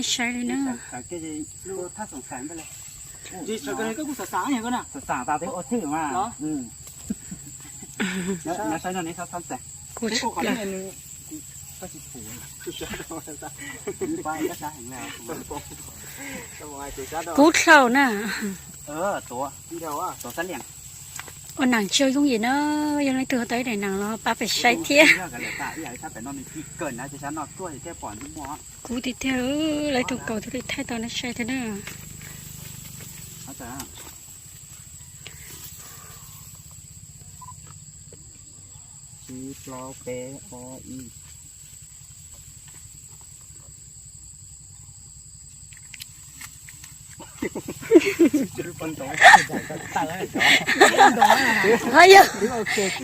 Saib li na. Kuv tsis plam. Kub dlhau na. Ua nees tsis yooj yim na, yog leej twg ho tau ib daim nees los pab peb saib thiab. Kub tiag tiag, lawv tus kaus thiaj li thaij tau nej saib thiab na. Tsib plaub peb ob ib. Ho yog,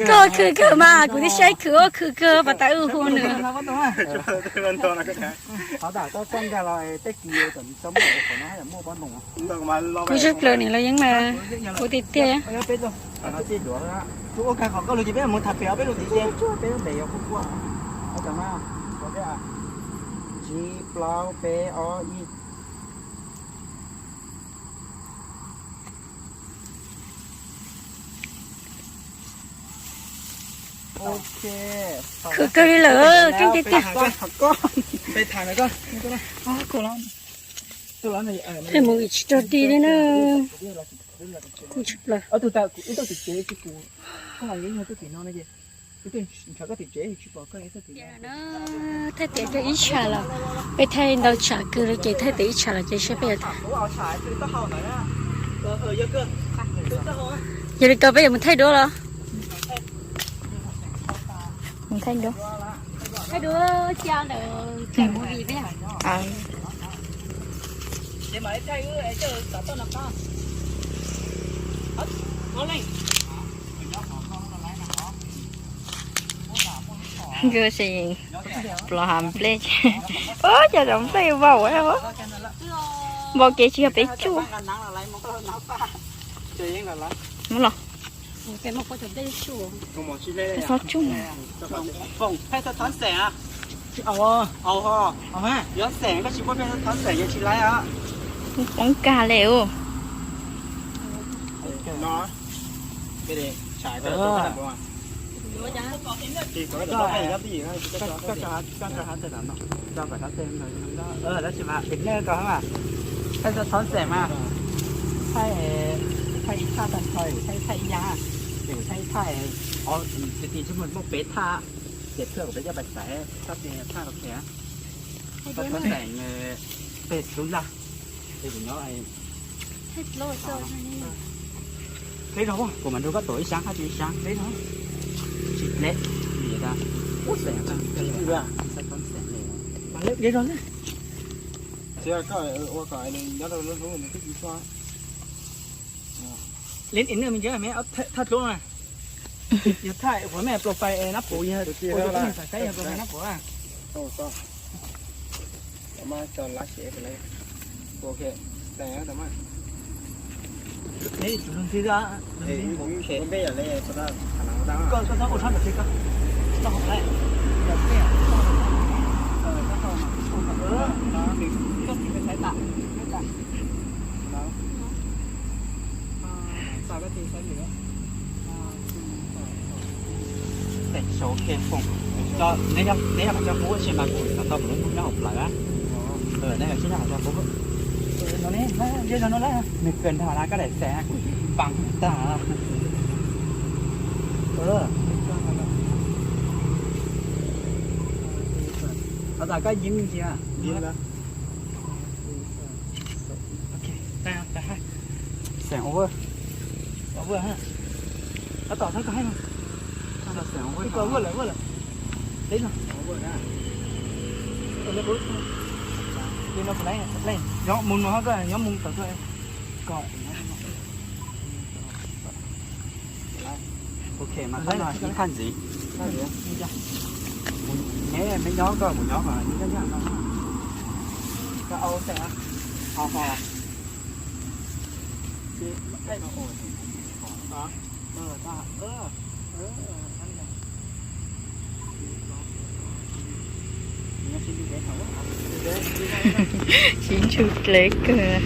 koj khwv kawg mas kuv twb saib khwv, ua khwv kawg pas tas wb hu nws. Kuv tsis plaws nim los yeej mas kuv tiag tiag. Tsib plaub peb ob ib. Khwv kawg li lawm, keej tiag tiag. Mus tsis tau di li na. Kuv tsis plaws. Thaij tias ib tsam los, peb thaij ntau tsam kawg li ces thaij tias ib tsam los ces saib peb yuav. Yog li ko peb yuav mus thaij duab los? Mus thaij duab. Thaij duab cia ntawm thaij movie peb. Nkawd se plos hav nplej, ua cas zov nplej vau, vau kev tsis yog peb tsuj. Mus los. Txhob tsuj. Poob kag li ua. Tab sis mas pem nej ko mas, thaij txhob xeem mas, thaij ib thaj tag nrho, thaij ib thaj ib yam, ces thaij ib thaj, ces thaij, ces thaij muaj peb thaj, ces thaj kuv peb coj pais xaiv, txhob txhob xeem, peb xub laj, es kuv nyob. Peb zog, kuv mam nrog koj tuav ib sab hab tsis ib sab, peb zog. Tsis dleb, ua xeem, txhob xeem li. Ua kom nws nyob rau lub hnub nws twb tsis txog. Li ib nws me ntsis me thaj dluab na. Yog thaj uas me profile nab puv, yog ua tus tib neeg xav saib yog profile nab puv. Koj txhob ua tshab ntawm tsis koj. Koj tsis xaiv tas. Neb yog qhov coj kub tsis mas kuv tau mus lub hnub nyob hauv plawv. Neb yog tsis yog qhov coj kub. Nws kawg nrog na, koj daim xeem kuv pam tag. Thov tas koj yim me ntsis. Xeem ua, ua, tab tom thab koj hab no. Xeem ua, ua lawm, ua lawm. Teb no. Nyob mus no, koj nyob mus tau koj. Ok, mas qhov no ib thaj ntxiv. Neb me nyob koj mus nyob mas nyob nyob no. Koj au xeem, ho ho. Sib ntshua dleb kawg.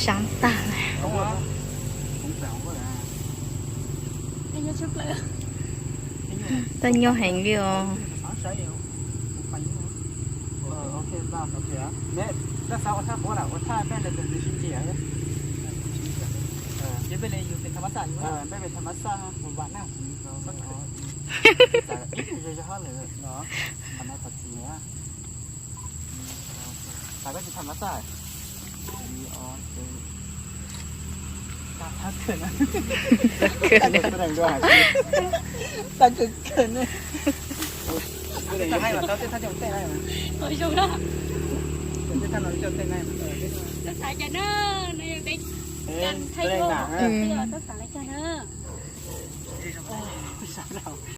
Sab tag. Tag nyob heev li os. Tag kawg kawg ne. Tau xav cas na, no yog peb kan thaij os, tau xav li cas na.